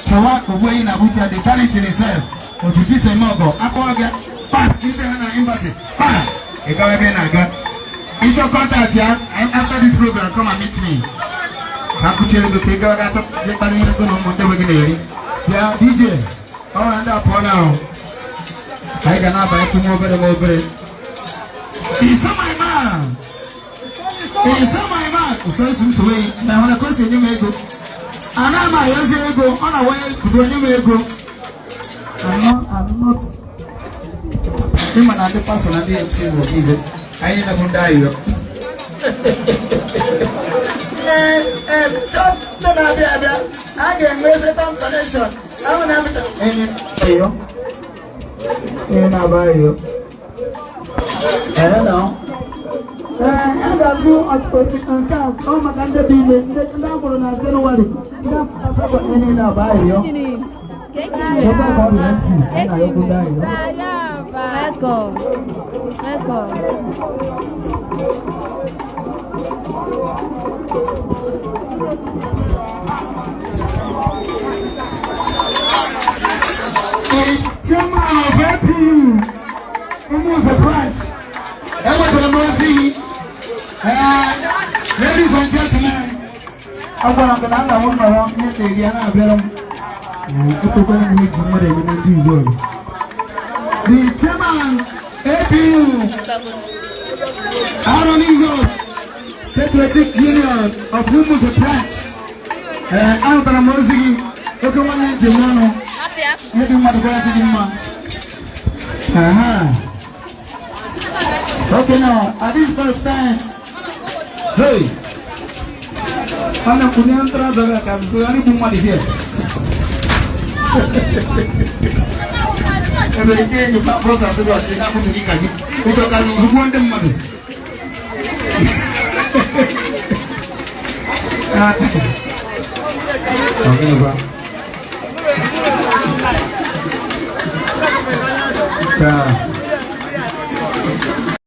Chọwa Ogbuehi na Abuja, the Darlington himself, otu visa eme ọgọ, akpọọ gị kpam, ite ha na embassy kpam, ị gawa ebe ị na-aga. Ịchọ contact ya, after this program, come and meet me. Ka m kụchiere gị ka ị gawa ga-achọ je kpara ihe ego na ụmụ ndị be gị na-eri. Bịa DJ, ọ bụrụ na ndị a pụọ na ahụ, anyị ga na-abanye nwa obere nwa obere. Iso my man. Iso my man. Iso esi m sowe na nwere ka o si enye m ego. Ana m ayọzi ego, ọ na-awanye kudo onye m ego. I'm not. Ịma na ndị pastọ na ndị MC bụ ibe. Anyị na-bụ ndị ayọ. Ee, ee, ndị na-abịa abịa, a ga-enwe second connection. Ahụ na-amịcha. Enyi ayọ. Ihe na-aba ayọ. Ee na. Ee, a ga-agụ ọtụtụ nke a ọ maka ndị dị ime, ndị a mụrụ na Jenụwarị, ndị a mụrụ na Febrụwarị, ihe niile abụ ayọ. Ebe a ka ọ dị MC, a na-ayọkwu ndị ayọ. Welcome. Welcome. Chairman of APU, Umuze branch, enwetara m ozi. Ladies and gentlemen, agwara m gị na nna m nọrọ ihe na-eri ya na-abịara m. Ekwekwana m iji mmadụ eme na ndị Igbo. The chairman APU, Arondizuogu Patriotic Union of Umuze branch, ee, anụtara m ozi gị, oke nwanne njem ọnụ ihe dị mmadụ gwara gị mma. Aha. Okay, now, at this point of time, hey, ana m kunye ntara zara ka nso anyị bụ mmadụ here. Ebere ike enyi pa process gị ọchị ka akpụtụ gị ka gị. Ịchọ ka zugbuo ndị mmadụ. Ah. Ọ gịnịkwa? Ka